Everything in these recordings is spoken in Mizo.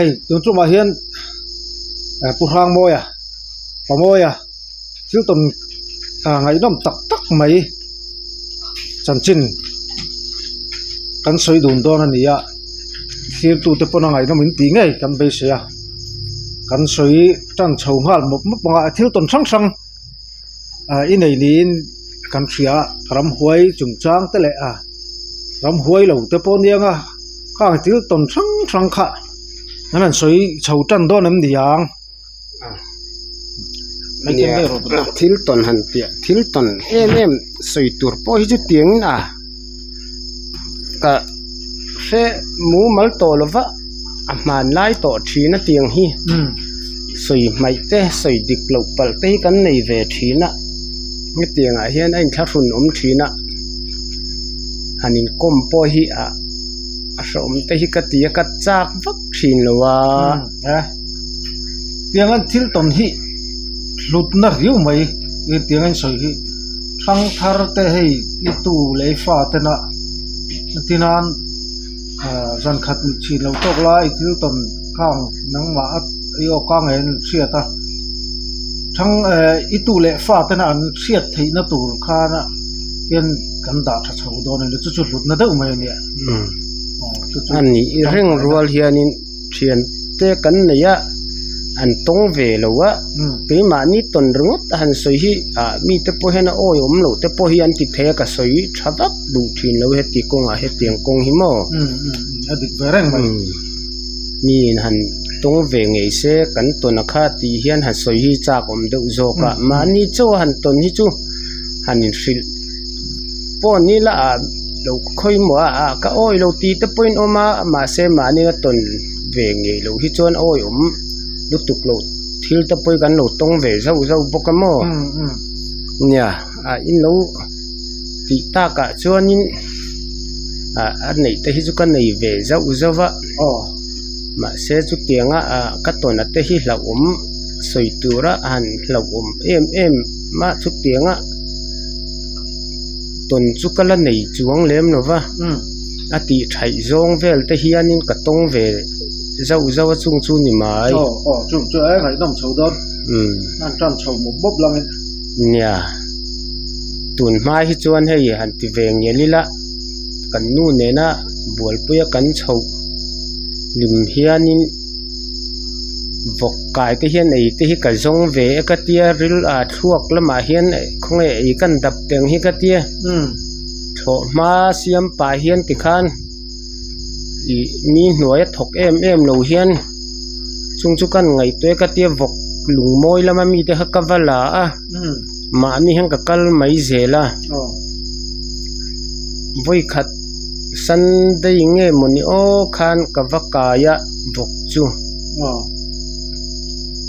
Hei tun tumah hian Pu Hrangmawia Pamawia thil tawn ngaihnawm tak tak mai chanchin kan sawi dun dawn a ni a thirtute pawn a ngaihnawm in tih ngei kan beisei a kan sawi tan chho nghal mawp mawp ang a thil tawn hrang hrang ah i nei niin kan hria a ramhuai chungchang te leh a ramhuai lo te pawh nia nga khang thil tawn hrang hrang kha an han sawi chho tan dawn em ni ang. Thil tawn han piah thil tawn em em sawi tur pawh hi chu tiangin a ka hre mumal tawh lo va a hmanlai tawh thin a tiang hi sawi hmaih te sawi dik loh palh te hi kan nei ve thin a hetiang ah hian a inthlahrun awm thin a han inkawm pawh hi ah a hrehawm te hi ka ti a ka chak vak thin lo a. Tiang an thil tawn hi hlutna riau mai tiang an sawi hi thangthar te hei i tu leh i fa tena tinan ah zan khat chhin lo tawk lai thil tawn khang nangmah a i aw ka ngei an hriat a thang eh i tu leh fa tena an hriat theihna tur khana hian kan dah tha chho dawn a ni chu chu hlutna deuh mai a nia chu chu a nih reng rual hianin. Thian te kan nei a, an tawng ve lo a, keimahni tawn ringawt a han sawi hi ah mite pawh hian a awihawm loh te pawh hi an ti thei a ka sawi tha vak duh thin lo heti kawngah hetiang kawng hi maw. A dik ve reng mai. Miin han tawng ve ngei se kan tawn a kha tih hian han sawi hi chak awm deuh zawk a, mahni chaw a han tawn hi chu han inhrilh pawh ni la ah lo khawimawh a ah ka awi lo tih te pawhin awm a mahse mahni a tawn ve ngei loh hi chuan awi awm lutuk loh thil te pawh hi kan lo tawng ve zauh zauh bawk a maw nia ah in lo tih takah chuanin ah a neih te hi chu ka nei ve zauh zauh a mahse chutianga ah ka tawn a te hi hlauhawm sawi tura a han hlauhawm em em a chutianga. Tawn chu ka la nei chuang lem lo va, a tih thaih zawng vel te hianin ka tawng ve zauh zauh a chung chu ni mai. Aw aw chung chu e ngaihnawm chho dawn an tan chho mawp mawp langin. Nia, tun hma hi chuan hei han ti ve ngial ila kan nu nena bualpuia kan chhoh hlim hianin. Vawk kai te hian ei te hi ka zawng ve e ka tia ril ah thluak lamah hian khawnge ei kan dap teng hi ka tia thlawh hma siam pah hian tikhan ih mi hnuai a thawk em em lo hian chung chu kan ngaihtuah e ka tia vawk lungmawi lama mite kha ka va la a mahni hian ka kal mai zel a vawikhat. Sunday nge mawni aw khan ka va kai a vawk chu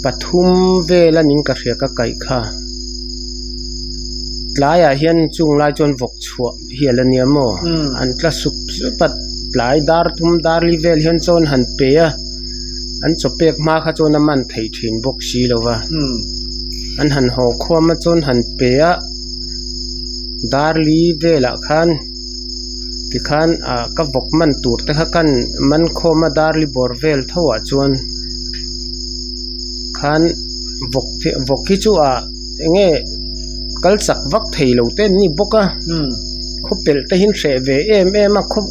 pathum vel a ning ka hria ka kaih kha tlaiah hian chung lai chuan vawk chhuah hi a la nia maw an tla sup sup a tlai dar thum dar li vel hian chuan han pe a an chaw pek hma kha chuan a man theih thin bawk si lo va an han haw khuam a chuan han pe a dar li velah khan. Tikhan ah ka vawk man tur te kha kan man khawm a darli bawr vel tho ah chuan khan vawk vawk hi chu ah eng nge kal chak vak thei lo te an ni bawk a khaw pelh te hi an hreh ve em em a khaw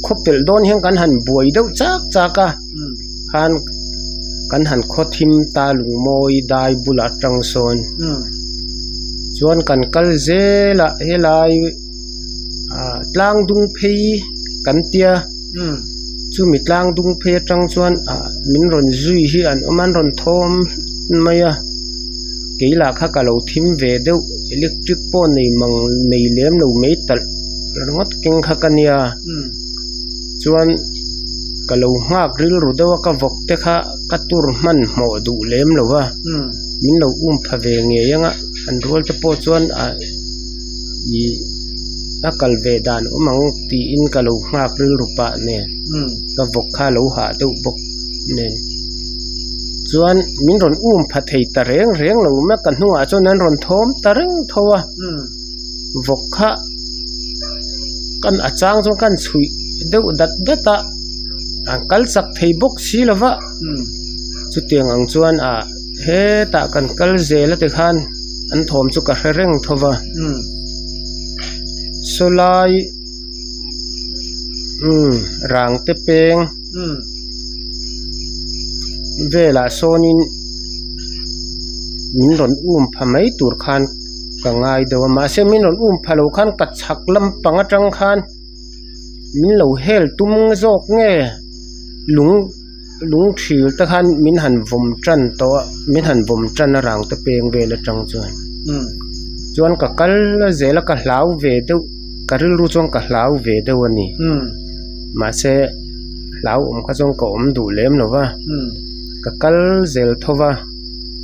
khaw pelh dawn hian kan han buai deuh chak chak a khan kan han khaw thim ta lungmawi dai bulah atang sawn chuan kan kal zel a helai. Ah tlang dung phei kan tia chumi tlang dung phei atang chuan ah min rawn zui hi an awm a an rawn thawm mai a kei lah kha ka lo thim ve deuh electric pawh nei mang nei lem lo mai talh ringawt keng kha ka nia chuan ka lo nghak rilru deuh a ka vawk te kha ka tur hmanhmawh duh lem lo va min lo um pha ve ngei ang a an rual te pawh chuan ah. Ih a kal ve dan awm ang tiin ka lo nghak rilru pah nen ka vawk kha a lo hah deuh bawk nen chuan min rawn um pha thei ta reng reng lo mai a ka hnungah chuan an rawn thawm ta reng tho a vawk kha kan a chang chuan kan chhuih deuh dat dat a. An kal chak thei bawk si lo va, chutiang ang chuan ah hetah kan kal zel a tikhan an thawm chu ka hre reng tho va, sawlai umm rang te peng velah sawnin min rawn um pha mai tur khan ka ngai deuh a, mahse min rawn um pha lo khan ka chhak lampang atang khan. Min lo hel tum zawk nge lung lung thil te khan min han vawm tan tawh a min han vawm tan a rang te peng vel atang chuan chuan ka kal zel a ka hlau ve deuh ka rilru chuan ka hlau ve deuh a ni mahse hlau awm kha chuan ka awm duh lem lo va ka kal zel tho va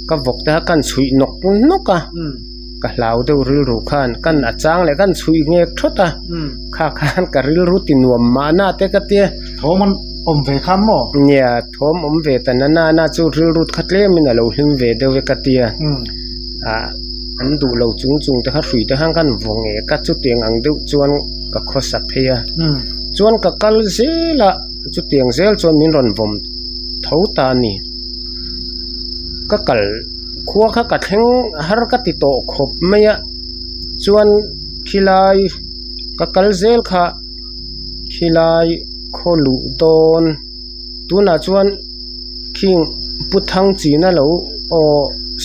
ka vawk te kha ka han chhuih nawk nawk a. Ka hlau deuh rilru khan kan a chang leh kan chhuih nghek thawt a, kha khan ka rilru ti nuam mahna te ka tia. Thawm an awm ve khan maw? Nia, thawm awm ve ta na na na chu rilru kha tlemin a lo hlim ve deuh e ka tia. Ah, an duh lo chung chung te kha hrui te khan kan vaw ngek a, chutiang ang deuh chuan ka khawsa phei a. Chuan ka kal zel a, chutiang zel chuan min rawn vawm tho ta a ni. Ka kal. Khua kha ka thleng har ka ti tawh khawp mai a chuan khilai ka kal zel kha khilai khaw luh dawn tunah chuan khing pu thang china lo aw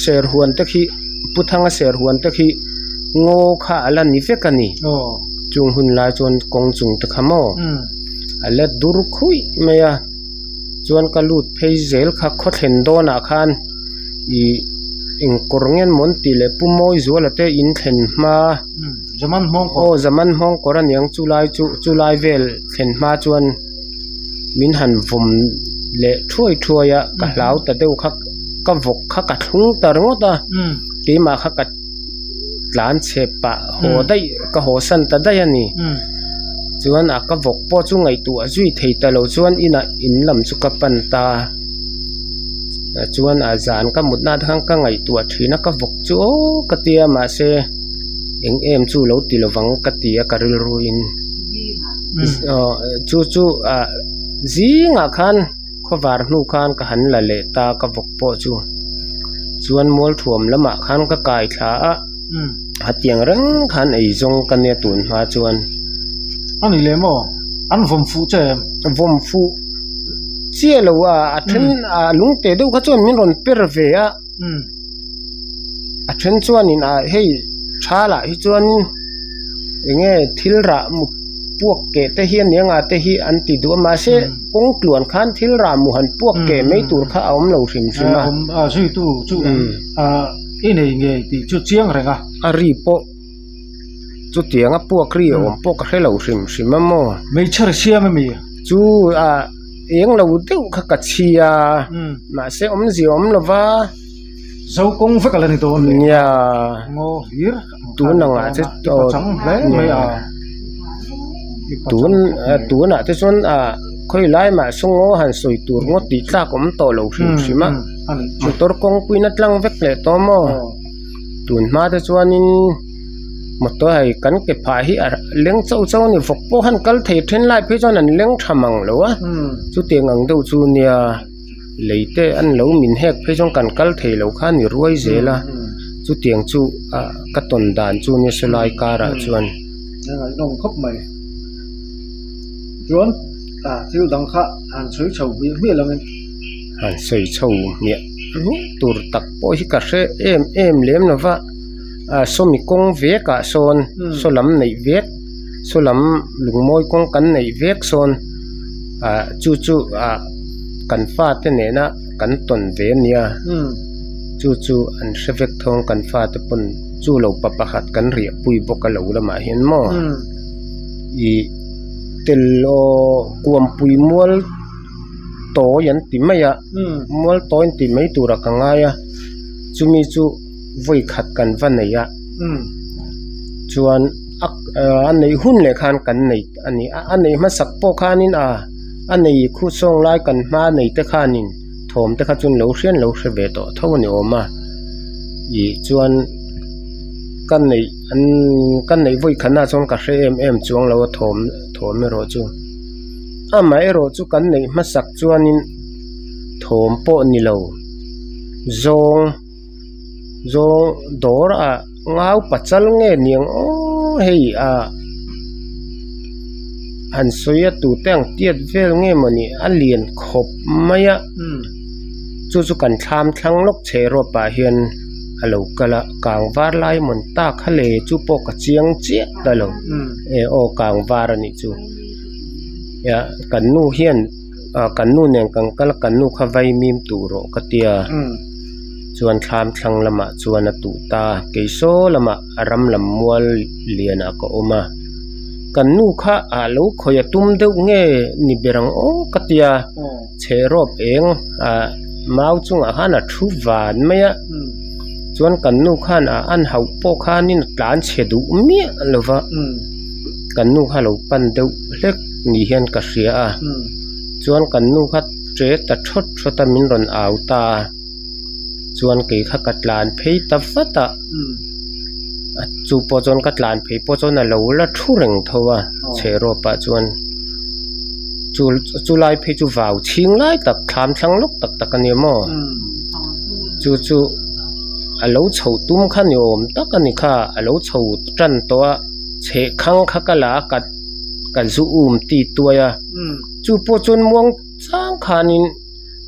serhuan te khi pu thanga serhuan te khi ngaw kha a la ni vek a ni chung hun lai chuan kawng chung te kha maw a la dur khuih mai a chuan ka lut phei zel kha khaw thlen dawnah khan. Ih eng kawr nge maw an tih leh Pu Mawizuala te in thlen hma Zaman hmawng kawr aw Zaman hmawng kawr a niang chu lai chu chu lai vel thlen hma chuan min han vawm leh thuai thuai a ka hlau ta deuh kha ka vawk kha ka thlung ta ringawt a keimah kha ka tlan chhe pah haw daih ka haw san ta daih a ni chuan a ka vawk pawh chu ngaihtuah zui thei ta lo chuan inah in lam chu ka pan ta. Chuan a zan ka mut na te khan ka ngaihtuah thin a ka vawk chu aw ka tia mahse eng em chu lo ti lovang ka ti a ka rilru in aw chu chu ah zingah khan khawvar hnu khan ka han la leh ta ka vawk pawh chu chuan mualthuam lamah khan ka kai thla a hetiang reng khan eizawng ka nia tun hma chuan. A ni leh maw? An vawm fuh che em? Vawm fuh. Chiah lo a a then a lung teh deuh kha chuan min rawn per ve a a then chuanin ah hei tha lah hi chuanin eng nge thil rah mu puak keh te hi ania nga te hi an ti duh a mahse kawng tluan khan thil rah mu han puak keh mai tur kha a awm lo hrim hrim a zui tu chu i nei ngei tih chu chiang reng a a ri pawh. Chutiang a puak ri a awm pawh ka hre lo hrim hrim a maw. Hmeichhe ri siam a mi? Chu a eng lo deuh kha ka chhi a, mahse awmzia awm lo va. Zo kawng vek a la ni dawn le. Nia. Ngaw hlir. Tun angah che i pachang hle mai a. Tun tunah te chuan a khawi lai mah saw ngaw han sawi tur ngawt tih tlak awm tawh lo hrim hrim a. Motor kawngpuiin a tlang vek leh tawh maw. Tun hma te chuanin motor hei kan ke phah hi a leng chauh chauh a ni vawk pawh khan kal thei then lai phei chuan an leng tha mang lo a chutiang ang deuh chu nia lei te an lo min hek phei chuan kan kal thei lo kha a ni ruai zel a chutiang chu ah ka tawn dan chu nia sawlai karah chuan. A ngaihnawm khawp mai chuan ah thil dang kha han sawi chho hmiah hmiah lo in. Han sawi chho hmiah hmiah tur tak pawh hi ka hre em em lem lo va ah sawmi kawng vek ah sawn saw lam neih vek saw lam lungmawi kawng kan neih vek sawn ah chu chu ah kan fate nena kan tawn ve a nia chu chu an hre vek thawng kan fate pawn chu lo pa pakhat kan riah pui bawk a lo lamah hian maw ih tel aw kuampui mual. Tawi an ti mai a mual tawi an tih mai turah ka ngai a chumi chu vawi khat kan va nei a chuan a a neih hun leh khan kan nei a ni a a neih hmasak pawh khanin a a nei khu sawng lai kan hma nei te khanin thawm te kha chu an lo hriat an lo hre ve tawh tho a ni awm a ih chuan ka neih an ka neih vawi khatna chuan ka hre em em chuang lo a thawm thawm erawh chu. Amaherawh chu kan neih hmasak chuanin thawm pawh ni lo zawng zawng dawr ah ngau pachal nge niang aw hei ah han sawi a tute ang tiat vel nge mawni a lian khawp mai a chu chu kan thlam thlang lawk chhe rawp ah hian a lo kal a kang var lai mawn ta kha le chu pawh ka chiang chiah ta lo e aw kang var a nih chu kan nu hian ah kan nu nen kan kal a kan nu kha vaimim tuh rawh ka tia chuan thlam thlang lamah chuan a tuh ta kei saw lamah a ram lam mual lianah ka awm a kan nu kha ah lo khawih a tum deuh nge ni ber ang aw ka tia chherawp eng ah mau chungah khan a thu van mai a chuan kan nu khan ah an hauh pawh khanin a tlan chhe duh miah lo va kan nu kha a lo pan deuh hlek ni hian ka hria a chuan kan nu kha che ta thawt thawt a min rawn au ta a chuan kei kha ka tlan phei ta vat a chu pawh chuan ka tlan phei pawh chuan a lo la thu reng tho a chherawp ah chuan chu chu lai phei chu vau chhing lai tak thlam thlang lawk tak tak a ni maw chu chu a lo chho tum kha ni awm tak a ni kha a lo chho tan tawh a chheh khang kha ka la a ka ka zu um ti tuai a chu pawh chuan muang chang khanin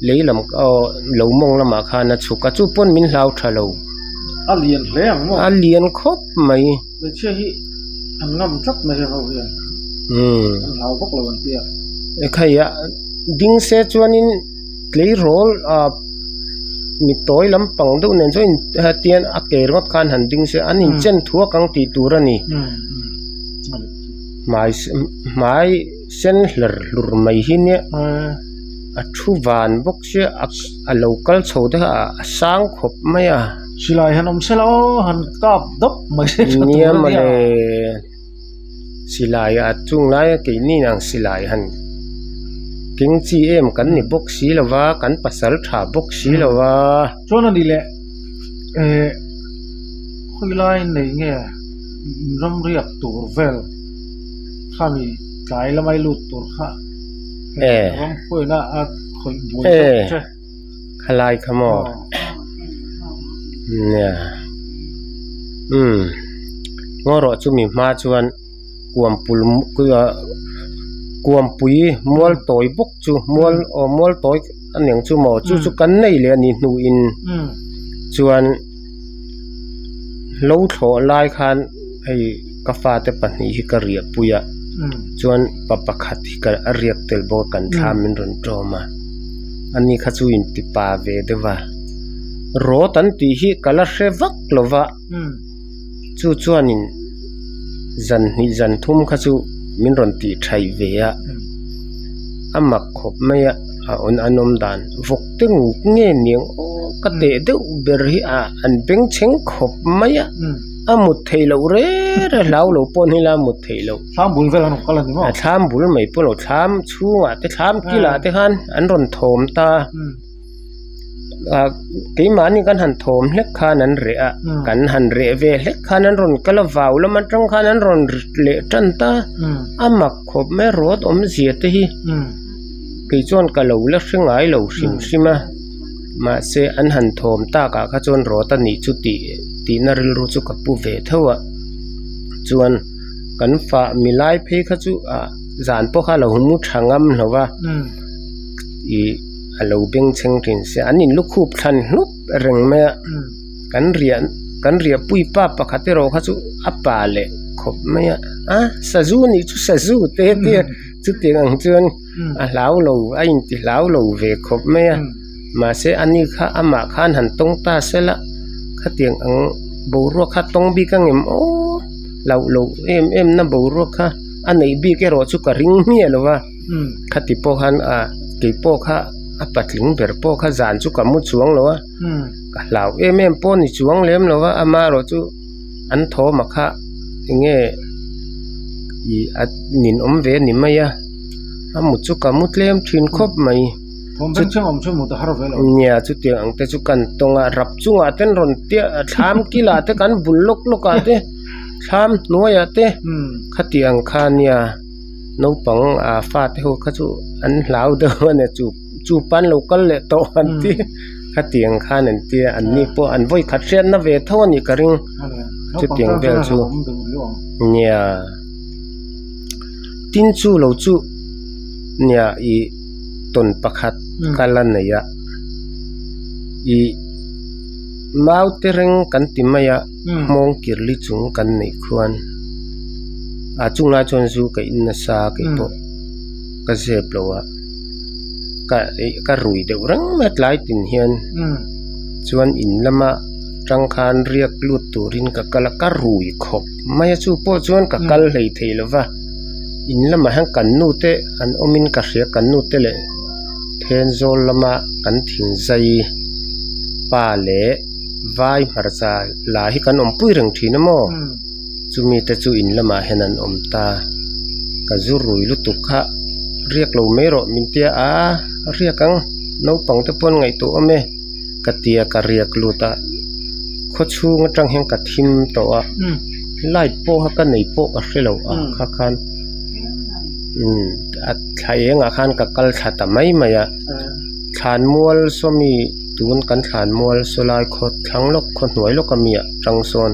lei lam aw lo mawng lamah khan a chhuk a chu pawn min hlau tha lo a lian hle ang maw a lian khawp mai hmeichhia hi an ngam tlat mai heng ho hian umm an hlau vak lo an tia ekhai ah ding se chuanin tleirawl ah mi tawi lampang deuh nen chuan hetian a ke ringawt khan han ding se an inchen thuak ang tih tur a ni hmai hmai sen hler hlur mai hi nia a thu van bawk sia a lo kal chho te kha a sang khawp mai a. Silai han awm sela aw han kap dawp mai se tha tur a nia. Nia mawle silai a chung laia keini ang silai han keng chi em kan ni bawk si lo va kan pasal tha bawk si lo va. Chuan a ni leh eh khawi lai nei nge ramriak tur vel khami tlai lamai lut tur kha ram khuaina a khawih buai deuh che. Khalai kha maw nia umm ngaw rawh chumi hma chuan kuampul kuampui mual tawi bawk chu mual aw mual tawi a niang chu maw chu chu kan nei leh a nih hnuin chuan lo thlawh lai khan hei ka fate pahnih hi ka riah pui a chuan pa pakhat hi ka a riak tel bawk a kan thla min rawn tawm a ani kha chu inti pa ve deuh a rawt an tih hi ka la hre vak lo va chu chuanin zan hnih zan thum kha chu min rawn tih thaih ve a a mak khawp mai a a awn an awm dan vawk te nguk nge niang aw ka teh deuh ber hi ah an bengchheng khawp mai a a mut theih loh reng reng hlau lo pawh ni ila a mut theih loh thlam bul vel an rawn kal a ni maw a thlam bul mai pawh lo thlam chhungah te thlam kilah te khan an rawn thawm ta a. Ah keimahni kan han thawm hlek khan an reh a kan han reh ve hlek khan an rawn kal a vau lam atang khan an rawn ri leh tan ta a mak khawp mai a rawt awmzia te hi kei chuan ka lo la hre ngai lo hrim hrim a mahse an han thawm tak ah kha chuan rawt a nih chu tih tihna rilru chu ka pu ve tho a chuan kan fah milai phei kha chu ah zan pawh kha a lo mu tha ngam lo va ih. A lo bengchheng thin sia an in lukhup thlan hlup reng mai a kan riah kan riahpui pa pakhat erawh kha chu a pa leh khawp mai a a sazu nih chu sazu te te chutiang ang chuan a hlau lo a inti hlau lo ve khawp mai a mahse ani kha amah khan han tawng ta sela khatiang ang boruak kha tawng bik ang em aw hlauh loh em em na boruak kha a neih bik erawh chu ka ring hmiah lo va. Khati pawh khan ah kei pawh kha a patling ber pawh kha zan chu ka mu chuang lo a ka hlau em em pawh ni chuang lem lo a amaherawh chu an thawm a kha eng nge ih a ninawm ve a ni mai a a mut chu ka mu tlem thin khawp mai nia chutiang ang te chu kan tawng a rap chungah te an rawn tia thlam kilah te kan bul lawk lawk ah te thlam hnuaiah te khatiang kha nia. Naupang ah fate ho kha chu an hlau deuh a ni chu chu pan lo kal leh tawh an ti khatiang khan an tia an ni pawh an vawi khat hriatna ve tho a nih ka ring chutiang vel chu nia tin chu lo chu nia ih tawn pakhat kal a nei a ih mau te reng kan ti mai a. Hmawng kirli chung kan neih khuan ah chung lai chuan zu ka in nasa kei pawh ka zep lo a ka ih ka rui deuh reng mai a tlai tin hian chuan in lama tang khan riak lut turin ka kal a ka rui khawp mai a chu pawh chuan ka kal hlei thei lo va in lamah hian kan nu te an awmin ka hria kan nu te leh Thenzawl lama kan thing zai pa leh. Vai hmarcha la hi kan awmpui reng thin a maw? Chumi te chu in lamah hian an awm ta. Ka zu rui lutuk kha riak lo mai rawh min tia a, riak ang naupang te pawh an ngaihtuah awm e ka tia ka riak lut a. Khaw chhung atang hian ka thim tawh a, light pawh kha ka nei pawh ka hre lo a kha khan umm a thla engah khan ka kal thla ta mai mai a. Thlanmual sawmi tun kan thlanmual saw lai khaw thlang lawk khaw hnuai lawk ami ah tang sawn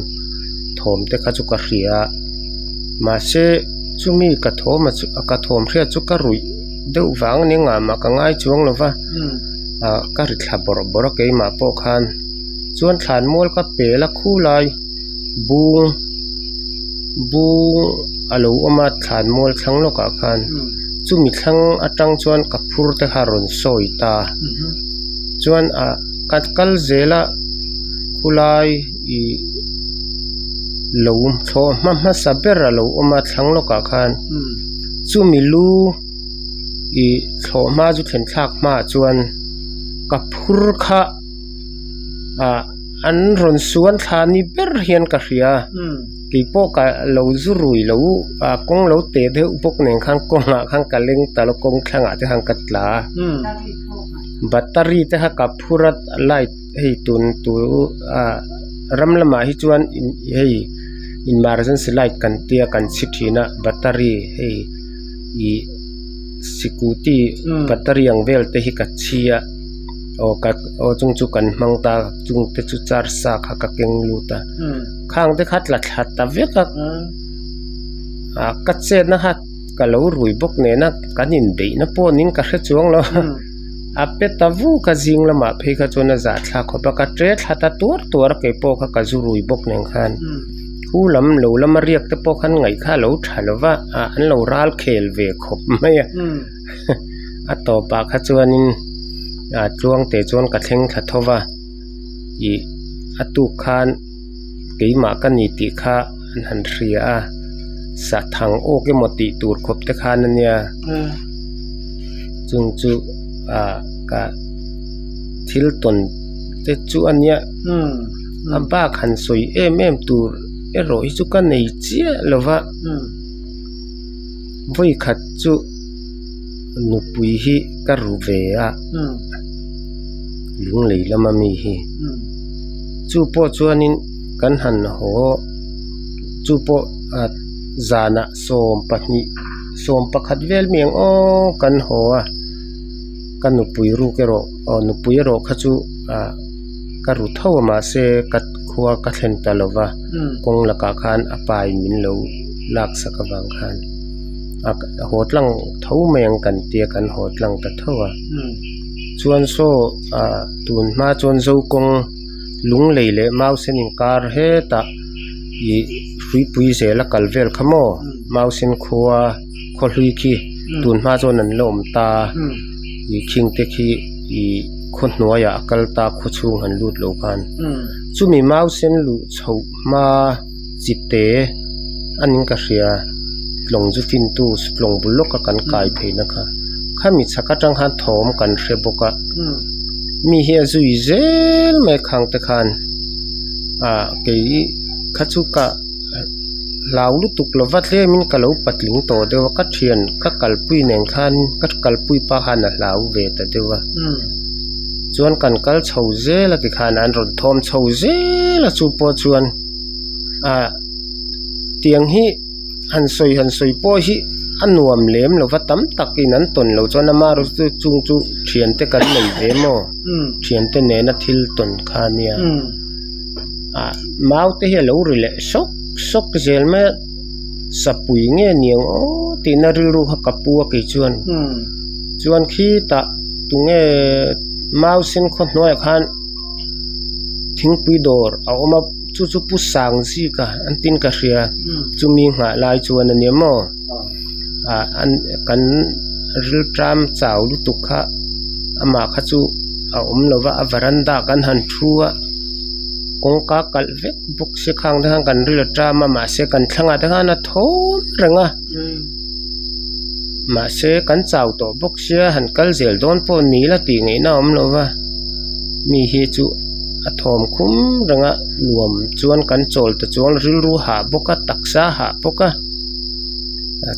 thawm te kha chu ka hria a mahse chumi ka thawm a chu ka thawm hriat chu ka ruih deuh vang a ni ngah mah ka ngai chuang lo va ah ka ri thla bawrh bawrh a keimah pawh khan chuan thlanmual ka pel a khu lai bung bung a lo awm a thlanmual thlang lawk ah khan. Chumi thlang atang chuan ka phur te kha a rawn sawi ta chuan ah ka kal zel a khulai ih lo thlawh hma hmasa ber a lo awm a thlang lawkah khan chumi lu ih thlawh hma chu thlen thlak hmaah chuan ka phur kha ah an rawn suan thla ni ber hian ka hria. Keipawh ka lo zu rui lo ah kawng lo teh deuh bawk nen khan kawngah khan ka leng ta lo kawng thlangah te khan ka tla a battery te kha ka phur a light hei tun tu ah ram lamah hi chuan hei emergency light kan tia kan chhi thin a battery hei ih scooty battery ang vel te hi ka chhi a aw ka aw chung chu kan hmang ta chung te chu charge sa kha ka keng lut a. Khang te kha tla thla ta vek a ah ka chetna kha ka lo rui bawk nena kan inbeihna pawh niin ka hre chuang lo a pe ta vuk a zing lamah phei kha chuan a zah thlak khawp a ka ṭe thla ta tuar tuar a keipawh kha ka zu rui bawk nen khan khu lam lo lama riak te pawh khan ngaih kha a lo tha lo va ah an lo ral khel ve khawp mai a a tawpah kha chuanin ah tluangte chuan ka thleng thla tho va ih a tuk khan. Keimah ka ni tih kha an han hria a sathang awk emaw tih tur khawp te khan a nia chung chu ah ka thil tawn te chu a nia a bak han sawi em em tur erawh hi chu ka nei chiah lo va vawi khat chu nupui hi ka ru ve a lunglei lama mi hi. Chu pawh chuanin kan han haw chu pawh ah zanah sawm pahnih sawm pakhat vel mi ang aw kan haw a ka nupui ruk erawh aw nupui erawh kha chu ah ka ru tho a mahse ka khua ka thlen ta lo va kawng lakah khan a pa in min lo laksak avang khan a haw tlang tho mai ang kan tia kan haw tlang ta tho a chuan saw ah tun hma chuan zo kawng lunglei leh mausen inkar hetah ih hruipui zel a kal vel kha maw mausen khua khaw hlui khi tun hma chuan an la awm ta ih khing te khi ih khaw hnuaiah a kal ta khaw chhung han lut lo khan chumi mausen luh chhoh hma chi te a ning ka hria tlawng zu fin tu tlawng bul lawka kan kai phei na kha khami chhak atang khan thawm kan hre bawk a mi hi a zui zel mai khang te khan ah kei kha chu ka hlau lutuk lo va tlemin ka lo patling tawh deuh a ka thian ka kalpui nen khan ka kalpui pa khan a hlau ve ta deuh a chuan kan kal chho zel a tikhan an rawn thawm chho zel a chu pawh chuan ah tiang hi han sawi han sawi pawh hi. a nuam lem lo va tam takin an tawn loh chuan amaherawhchu chu chung chu thiante kan nei ve maw thiante nena thil tawn kha a nia ah mau te hi a lo ri leh sawk sawk zel mai a sapui nge niang aw tihna rilru kha ka pu a kei chuan chuan khitah tunge mau sen khaw hnuaiah khan thingpui dawr a awm a chu chu pu sang zika an tin ka hria chumi nghah lai chuan a nia maw ah an kan rilṭam chau lutuk kha amah kha chu a awm lo va a varanda kan han thu a kawngka kalh vek bawk se khang te khan kan ril a ṭam a mahse kan thlangah te khan a thawn reng a mahse kan chau tawh bawk sia han kal zel dawn pawh ni la tih ngaihna a awm lo va mi hi chu a thawm khum reng a nuam chuan kan chawl ta chuang rilru hah bawk a taksa hah bawk a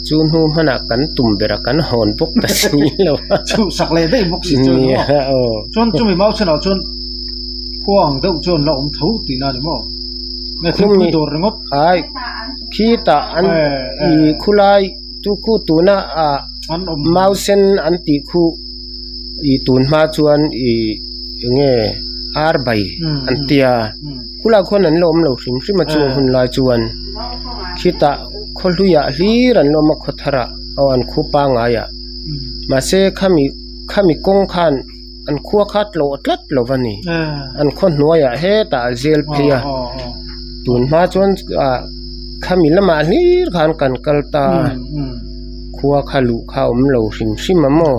chu hnu hmanah kan tum ber a kan hawn bawk ta si lo a chhuhsak leh daih bawk si chuan nia aw chuan chumi mau chhanah chuan khua ang deuh chuan la awm tho tihna a ni maw nge thingpui dawr ringawt ai khitah an ih khulai chu khu tuna ah mau sen an tih khu ih tun hma chuan ih eng nge ar bai an tia khulai khuan an la awm lo hrim hrim a chung hun lai chuan khitah khaw hluiah hlir an la awm a khaw tharah aw an khu pangngai ah mahse khami khami kawng khan an khua kha tlawh tlat lo va ni an khaw hnuaiah hetah a zel phei a tun hma chuan ah khami lamah hlir khan kan kal ta a khua kha luh kha a awm lo hrim hrim a maw.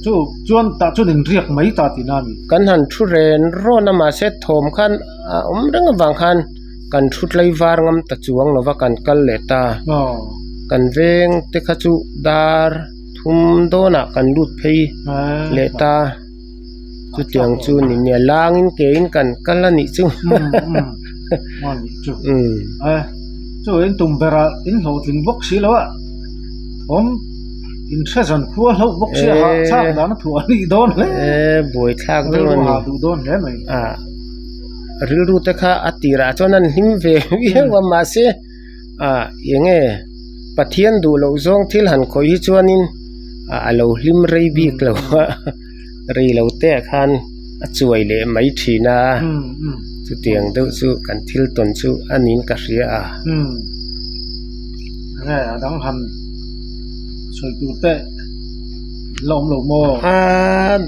Chu chuan tah chuan in riak mai ta tihna a ni. Kan han thu ren rawn a mahse thawm khan a awm reng avang khan kan thu tlaivar ngam ta chuang lo va kan kal leh ta kan veng te kha chu dar. Thum dawnah kan lut phei leh ta chutiang chu ni nia langin kein kan kal a nih chu umm chu in tum berah in hlawhtling bawk si lo a awm in hre zan khua hlauh bawk si a hahthlak dan a thuah a nih dawn hle e buai thlak deuh a ni duh dawn hle mai a rilru te kha a tirah chuan an hlim ve viau a mahse. Ah eng nge Pathian duh loh zawng thil han khawih hi chuanin ah a lo hlim rei bik lo a rei lo te ah khan a chuai leh mai thin a chutiang deuh chu kan thil tawn chu a niin ka hria a. Nge a dang han sawi tur te la awm lo maw? A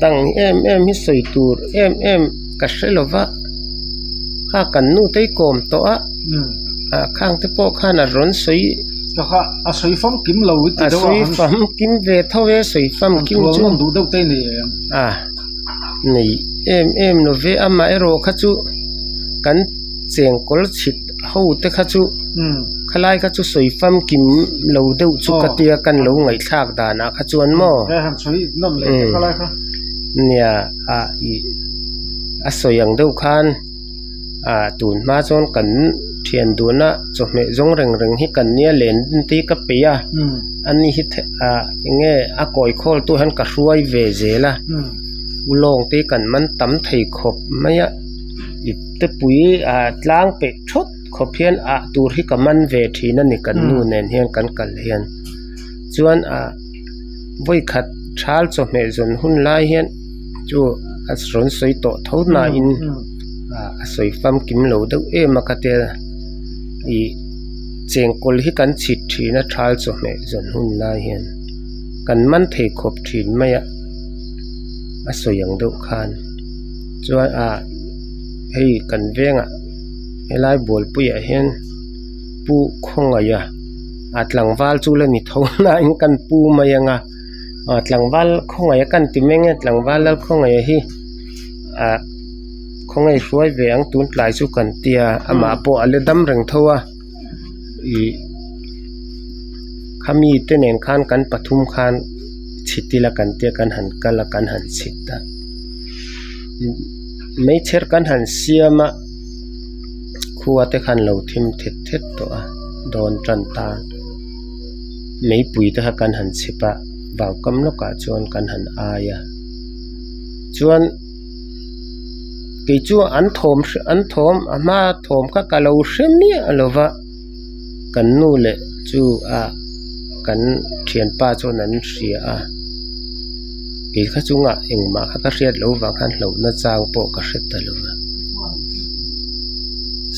dang em em hi sawi tur em em ka hre lo va kha kan nu te hi kawm tawh a. Ah khang te pawh khan a rawn sawi Ka kha a sawi famkim lo i ti deuh a. A sawi famkim ve tho e sawi famkim chu. An duh deuh te nei em? Ah nei em em lo ve amah erawh kha chu kan chengkawl chhit ho te kha chu khalai kha chu sawi famkim lo deuh chu ka tia kan lo ngaihthlak danah kha chuan maw. He han sawi nawm leh te khalai kha. Nia ah ih a sawi ang deuh khan. ah tun hma chuan kan thian duhna chawhmeh zawng reng reng hi kan nia len te hi ka peih a ani hi ah eng nge a kawi khawl tu hian ka hruai ve zel a ulawng te hi kan man tam thei khawp mai a ip te pui ah tlang peih thawt khawp hian ah tur hi ka man ve thin a ni kan nu nen hian kan kal hian chuan ah vawikhat thal chawhmeh zawn hun lai hian. Chu a rawn sawi tawh tho nain a sawi famkim lo deuh em a ka tia ih chengkawl hi kan chhit thin a thal chawhmeh zawn hun lai hian kan man thei khawp thin mai a a sawi ang deuh khan chuan ah hei kan vengah helai bualpuiah hian pu khawngaih a a tlangval chu la ni tho nain kan pu mai ang a. ah tlangval khawngaih a kan ti meng e tlangval lal khawngaih hi ah khawngaih hruai ve ang tun tlai chu kan tia amah pawh a la dam reng tho a ih khami te nen khan kan pathum khan chhit ila kan tia kan han kal a kan han chhit a meichher kan han siam a khua te khan lo thim thet thet tawh a dawn tan ta. Meipui te kha kan han chhip a vaukam lawkah chuan kan han ai a chuan kei chu an thawm an thawm a hma thawm kha ka lo hre miah lo va kan nu leh chu ah kan. thianpa chuan an hria a kei kha chungah engmah kha ka hriat loh vang khan hlauhna chang pawh ka hre ta lo va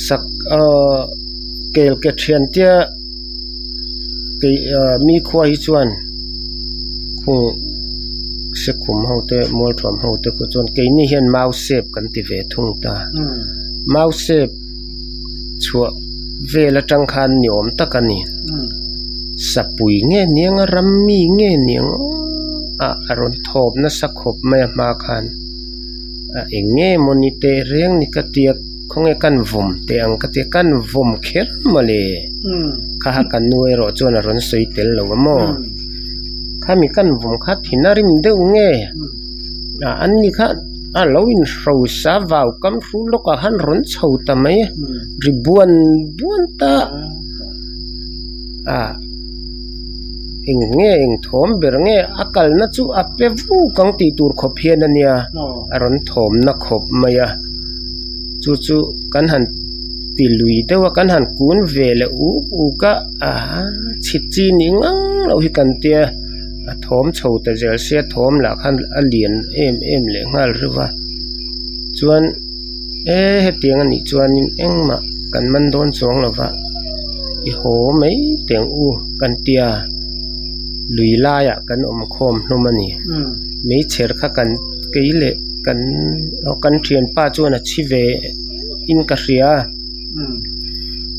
sak ahh kel ke thian tia kei ahh mi khua hi chuan khung sekhum ho te mualthuam ho te khu chuan keini hian mau sep kan ti ve thung ta mau sep. Chhuah vel atang khan ni awm tak a ni. Sapui nge niang a ram mi nge niang ah a rawn thawp nasa khawp mai a hma khan a eng nge mawni teh reng ni ka tia khawnge kan vawm teh ang ka tia kan vawm kher mawle kha kha ka nu erawh chuan a rawn sawi tel lo a maw khami kan vawm kha thin a rim deuh nge ah an ni kha. A lo inhrosa vau kam hru lawkah khan rawn chho ta mai a ri buan buan ta a eng nge eng thawm ber nge a kalna chu a pe vuk ang tih tur khawp hian a nia a rawn thawmna khawp mai a chu chu kan han ti lui deuh a kan han kun ve leh uk uk a aha chhit chi nih ngang loh hi kan tia. A thawm chho ta zel sia thawm lah khan a lian em em leh nghal reuh a chuan e hetiang a nih chuanin engmah kan man dawn chuang lo va i haw mai teh ang u kan tia lui laiah kan awm khawm hlawm a ni meichher kha kan kei leh kan kan thianpa chuan a chhi ve in ka hria a.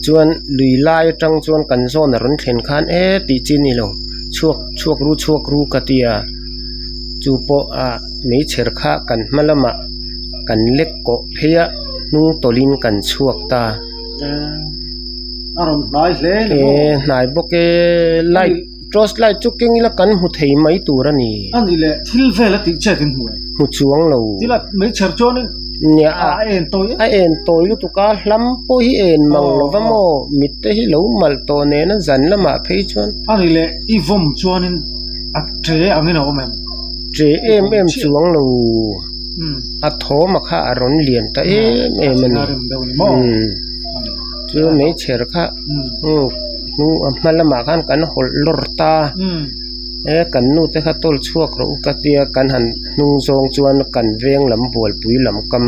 Chuan lui lai atang chuan kan zawn a rawn thlen khan e tih chi a ni lo chhuak chhuak ru chhuak ru ka ti a chu pawh ah meichher kha kan hma lamah kan lek kawh phei a hnung tawlhin kan chhuak ta. A rawn hnai hle ni maw? E hnai bawk e light torch light chu keng ila kan hmu thei mai tur a ni. A ni leh thil vel a tih chet in hmu e. Hmu chuang lo. Thil a meichher chuanin Nia a en tawi a en tawi lutuk a hlam pawh hi en mang lo va maw mit te hi lo malh tawh nen a zan lamah phei chuan. A ni leh i vawm chuanin a ṭe angin a awm em? Ṭe em em chuang lo. A thawm a kha a rawn lian ta em em a ni. Chu meichher kha hnung a hma lamah khan kan hawlh lawr ta e kan nu te kha tawl chhuak rawh u ka tia kan han hnung zawng chuan kan veng lam bualpui lam kam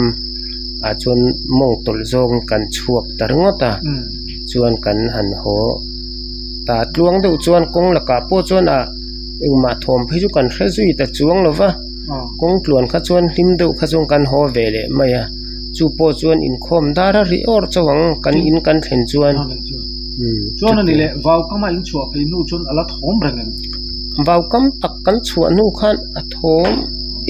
ah chuan mawng tawlh zawng kan chhuak ta ringawt a chuan kan han haw ta tluang deuh chuan kawng lakah pawh chuan ah engmah thawm phei chu kan hre zui ta chuang lo va kawng tluan kha chuan hlim deuh kha chuan kan haw ve leh mai a. Chu pawh chuan inkhawm dar a ri awr chauh ang kan in kan thlen chuan. Chuan a ni leh vaukama in chhuah phei hnu chuan a la thawm reng em? Vaukam tak kan chhuah hnu khan a thawm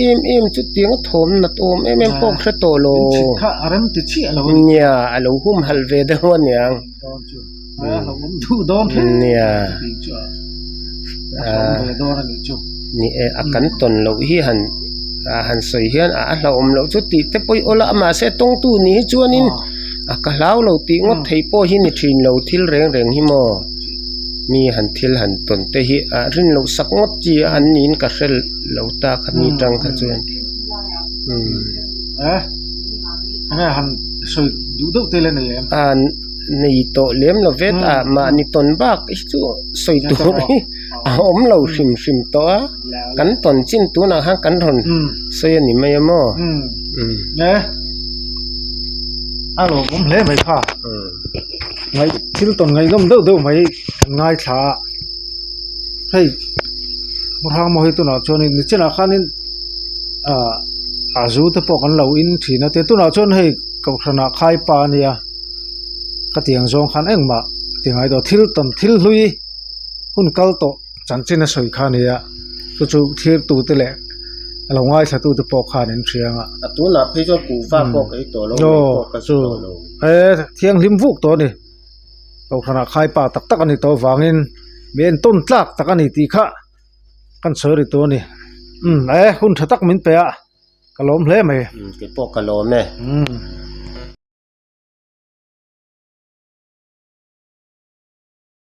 em em chu tiang a thawm nat awm em em pawh ka hre tawh lo. In chhit kha a rem ti chiah lo a ni. Nia a lo humhalh ve deuh a niang. Dawn chu a lo awm duh dawn hle Nia. tih chu a hlauhawm ve dawn a nih chu. Ni e a kan tawn loh hi han ah han sawi hian a hlauhawm loh chu tih te pawh i awl a mahse tawngtu nih hi chuanin a ka hlau lo tih ngawt theih pawh hi ni thin lo thil reng reng hi maw mi han thil han tawn te hi a rin loh sak ngawt chi a an niin ka hre lo ta kha mi tang kha chuan umm. E enge han sawi duh deuh te le nei em? Nei tawh lem lo ve ta mahni tawn bak hi chu sawi tur hi a awm lo hrim hrim tawh a kan tawn chin tunah khan kan rawn sawi a ni mai a maw e a lawmawm hle mai kha ngaih thil tawn ngaihnawm deuh deuh mai kan ngaithla a hei hrang maw hi tunah chuanin nichinah khanin ah a zu te pawh kan lo in thin a te tunah chuan hei kohhranah khaipa a nia. Ka tiang zawng khan engmah ti ngai tawh thil tawn thil hlui hun kal tawh chanchin a sawi kha a ni a chu chu thlir tu te leh a lo ngaithla tu te pawh khan an hria ang a. A tunah phei chuan kuhva pawh ka ei tawh lo mai pawh ka zu tawh lo. He thianghlim vuk tawh a ni kohhranah khaipa tak tak a ni tawh avangin mi entawn tlak tak a ni tih kha kan sawi ri tawh a ni umm e hun tha tak min pe a. Ka lawm hle mai. Kei pawh ka lawm e.